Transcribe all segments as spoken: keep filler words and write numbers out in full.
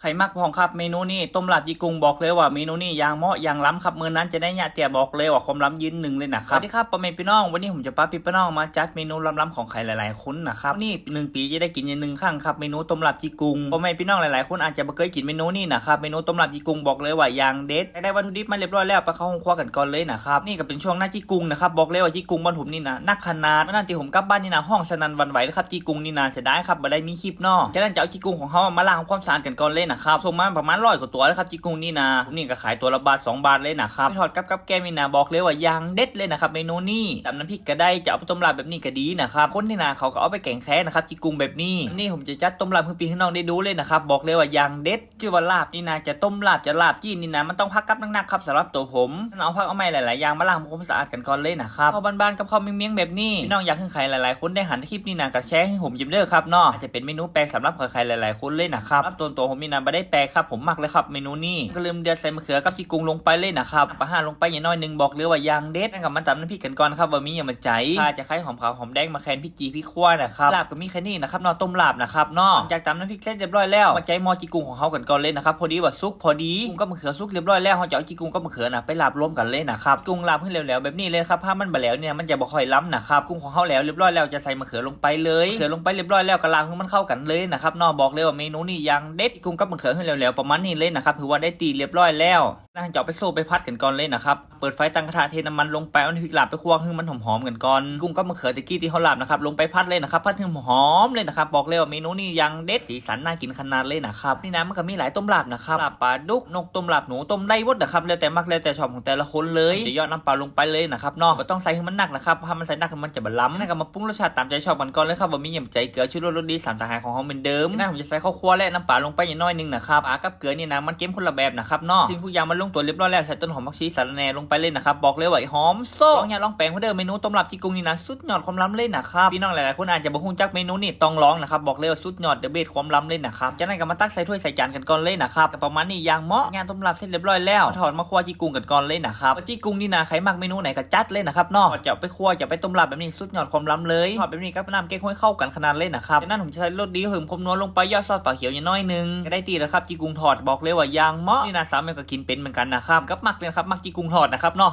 ใครมักพองครับเมนูนี้ ต้มลาบจี่กุง บอกเลยว่าเมนูนี้อย่างเหมาะอย่างล้ำครับ มื้อนั้นจะได้เยียะเตี้ย บอกเลยว่าความล้ำยืนหนึ่งเลยนะครับ สวัสดีครับพ่อแม่พี่น้อง วันนี้ผมจะปาพี่ปาน้องมาจัดเมนูล้ำๆของใครหลายๆคนนะครับ นี่หนึ่งปีจะได้กินอย่างหนึ่งครั้งครับ เมนูต้มลาบจี่กุง พ่อแม่พี่น้องหลายๆคนอาจจะบ่เคยกินเมนูนี้นะครับ เมนูต้มลาบจี่กุง บอกเลยว่าอย่างเด็ด ได้วัตถุดิบมาเรียบร้อยแล้ว ไปเข้าห้องครัวกันก่อนเลยนะครับ นี่ก็เป็นช่วงหน้าจี่กุงนะครับ บอกเลยว่าจี่กุงบ้านผมนี่นะหนักขนาด วันนั้นที่ผมกลับบ้านนี่นะ ฮ้องสนั่นหวั่นไหวเลยครับ จี่กุงนี่นะ เสียดายครับ บ่ได้มีคลิปเนาะ ฉะนั้นจะเอาจี่กุงของเฮามาล้างทำความสะอาดกันก่อนเลยนะครับ ส่งมาประมาณร้อยกว่าตัวเลยครับ จี่กุงนี่นะ ผมนี่ก็ขายตัวละบาทสองบาทเลยนะครับ ไปทอดกับกับแกล้มนี่นะ บอกเลยว่าอย่างเด็ดเลยนะครับ เมนูนี้ ตำน้ำพริกก็ได้ จะเอาไปต้มลาบแบบนี้ก็ดีนะครับ คนนี่นะ เขาก็เอาไปแกงแคนะครับ จี่กุงแบบนี้ นี่ผมจะจัดต้มลาบให้พี่ให้น้องได้ดูเลยนะครับ บอกเลยว่าอย่างเด็ด ชื่อว่าลาบนี่นะ จะต้มลาบ จะลาบจี่นี่นะ มันต้องผักกับหนักๆครับ สำหรับตัวผม เอาผักเอาไม้หลายๆอย่างมาล้างทำความสะอาดกันก่อนเลยนะครับ ข้าวบ้านๆกับข้าวเมี่ยงๆแบบนี้ พี่น้องอยากให้ใครหลายๆคนได้หันคลิปนี่นะ ก็แชร์ให้ผมจิมเด้อครับเนาะ อาจจะเป็นเมนูแปลกสำหรับใครๆหลายๆคนเลยนะครับ สำหรับตัวตัวผมนี่นะ บ่ได้แปลกครับ ผมมักเลยครับเมนูนี้ ก็เริ่มเดือด ใส่มะเขือกับจี่กุงลงไปเลยนะครับ ปลาห่าลงไปอย่างน้อยหนึ่ง บอกเลยว่าอย่างเด็ด แล้วก็มาตำน้ำพริกกันก่อนครับ ว่ามีอย่างมาใจ ข่า ตะไคร้ หอมขาว หอมแดง มะแคน พริกจี่ พริกขั่วนะครับ ลาบก็มีแค่นี้นะครับเนาะ ต้มลาบนะครับเนาะ หลังจากตำน้ำพริกเสร็จเรียบร้อยแล้ว มาใจหม้อจี่กุงของเฮากันก่อนเลยนะครับ พอดีว่าสุกพอดี กุงกับมะเขือสุกเรียบร้อยแล้ว เฮาจะเอาจี่กุงกับมะเขือนะไปลาบรวมกันเลยนะครับ กุงลาบให้แล้วๆแบบนี้เลยครับ ถ้ามันบ่แล้วเนี่ยมันจะบ่ค่อยล้ำนะครับ กุงของเฮาแล้วเรียบร้อยแล้ว จะใส่มะเขือลงไปเลย มะเขือลงไปเรียบร้อยแล้ว ก็ลาบให้มันเข้ากันเลยนะครับเนาะ บอกเลยว่าเมนูนี้อย่างเด็ด กุงกับมะเขือให้แล้วๆประมาณนี้เลยนะครับ ถือว่าได้ตี้เรียบร้อยแล้ว นั่งจะเอาไปโซ่ไปผัดกันก่อนเลยนะครับ เปิดไฟตั้งกระทะ เทน้ำมันลงไป เอาน้ำพริกลาบไปคั่วให้มันหอมๆกันก่อน กุงกับมะเขือตะกี้ที่เฮาลาบนะครับ ลงไปผัดเลยนะครับ ผัดให้หอมๆเลยนะครับ บอกเลยว่าเมนูนี้อย่างเด็ด สีสันน่ากินขนาดเลยนะครับ นี่นะมันก็มีหลายต้มลาบนะครับ ลาบปลาดุก นกต้ม ลาบหนูต้ม ได้หมดนะครับ แล้วแต่มักแล้วแต่ชอบของแต่ละคนเลย จะหยอดน้ำปลาลงไปเลยนะครับเนาะ บ่ต้องใส่ให้มันหนักนะครับ ถ้ามันใส่หนักมันจะบ่ล้ำ แล้วก็มาปรุงรสชาติตามใจชอบกันก่อนเลยครับ ว่ามีอย่างใจ เกลือ ชูรส รสดีสามสหายของเฮาเหมือนเดิม นะผมจะใส่ข้าวคั่วและน้ำปลาลงไปอย่างน้อยหนึ่งนะครับ ปลากับเกลือนี่นะมันเข้มคนละแบบนะครับเนาะ สิ่งทุกอย่างมันลงตัวเรียบร้อยแล้ว ใส่ต้นหอม ผักชี สะระแหน่ลงไปเลยนะครับ บอกเลยว่าหอมโซ่ ลองอย่าลองแปลงเด้อ เมนูต้มลาบจี่กุงนี่นะ สุดยอดความล้ำเลยนะครับ พี่น้องหลายๆคนอาจจะบ่ฮู้จักเมนูนี้ ต้องลองนะครับ บอกเลยว่าสุดยอด เดอะเบส ความล้ำเลยนะครับ จากนั้นก็มาตักใส่ถ้วยใส่จานกันก่อนเลยนะครับ ก็ประมาณนี้ อย่างเหมาะ ย่างต้มลาบเสร็จเรียบร้อยแล้ว มาทอดมาคั่วจี่กุงกันก่อนเลยนะครับ จี่กุงนี่นะ ใครมักเมนูไหนก็จัดเลยนะครับเนาะ จะเอาไปคั่ว จะเอาไปต้มลาบแบบนี้ สุดยอดความล้ำเลย ทอดแบบนี้กับน้ำเก๊กฮวยเข้ากันขนาดเลยนะครับ จากนั้นผมจะใส่รสดี เพิ่มความนัวลงไป หยอดซอสฝาเขียวอย่างน้อยหนึ่ง ก็ได้ตี้แล้วครับ จี่กุงทอด บอกเลยว่าอย่างเหมาะ นี่นะ สาวแมวก็กินเป็นเหมือนกันนะครับ กับมักเลยครับ มักจี่กุงทอดนะครับเนาะ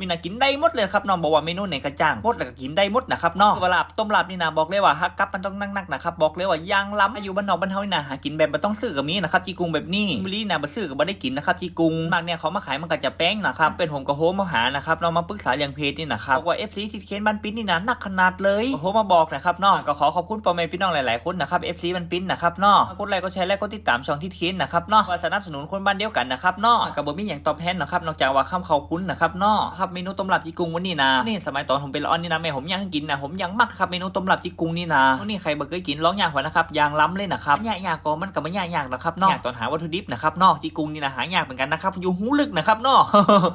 มีนะ กินได้หมดเลยครับเนาะ บอกว่าเมนูไหนก็จ้าง หมดแล้วก็กินได้หมดนะครับเนาะ เวลาต้มลาบนี่นะ บอกเลยว่าหักกับมันต้องหนักๆนะครับ บอกเลยว่าอย่างล้ำ อยู่บ้านนอกบ้านเฮานี่นะ หากินแบบบ่ต้องซื้อก็มีนะครับ จี่กุงแบบนี้ บ่ดีนะ บ่ซื้อก็บ่ได้กินนะครับ จี่กุง มากเนี่ยเขามาขายมันก็จะแพงนะครับ เป็นผมก็โทรมาหานะครับเนาะ มาปรึกษาเรื่องเพจนี่นะครับ บอกว่า เอฟซี ทิดเคนบ้านปิ้นนี่นะ หนักขนาดเลย โทรมาบอกนะครับเนาะ ก็ขอขอบคุณพ่อแม่พี่น้องหลายๆคนนะครับ เอฟซี บ้านปิ้นนะครับเนาะ กดไลค์ กดแชร์ และกดติดตามช่องทิดเคนนะครับเนาะ ว่าสนับสนุนคนบ้านเดียวกันนะครับเนาะ ก็บ่มีหยังตอบแทนนะครับ นอกจากว่าคำขอบคุณนะครับเนาะ ครับ เมนูต้มลาบจี่กุงวันนี้นะ นี่สมัยตอนผมเป็นละอ่อนนี่นะ แม่ผมย่างให้กินนะ ผมย่างมักครับ เมนูต้มลาบจี่กุงนี่นะ นี่ใครบ่เคยกิน ลองย่างไว้นะครับ อย่างล้ำเลยนะครับ ยากๆก็มันก็บ่ยากๆนะครับเนาะ ยากตอนหาวัตถุดิบนะครับเนาะ จี่กุงนี่นะ หายากเหมือนกันนะครับ อยู่ฮูลึกนะครับเนาะ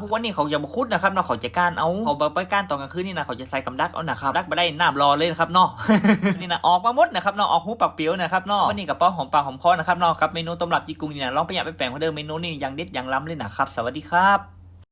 ทุกวันนี้เขาจะบ่ขุดนะครับเนาะ เขาจะก้านเอา เขาบ่ไปก้านตอนกลางคืนนี่นะ เขาจะใส่กับดักเอานะครับ ดักบ่ได้น้ำรอเลยนะครับเนาะ นี่นะ ออกมาหมดนะครับเนาะ ออกฮูปากเปียวนะครับเนาะ วันนี้ก็พอหอมปากหอมคอนะครับเนาะ กับเมนูต้มลาบจี่กุงนี่นะ ลองไปเยียะไปแปลงเด้อ เมนูนี้อย่างเด็ดอย่างล้ำเลยนะครับ สวัสดีครับ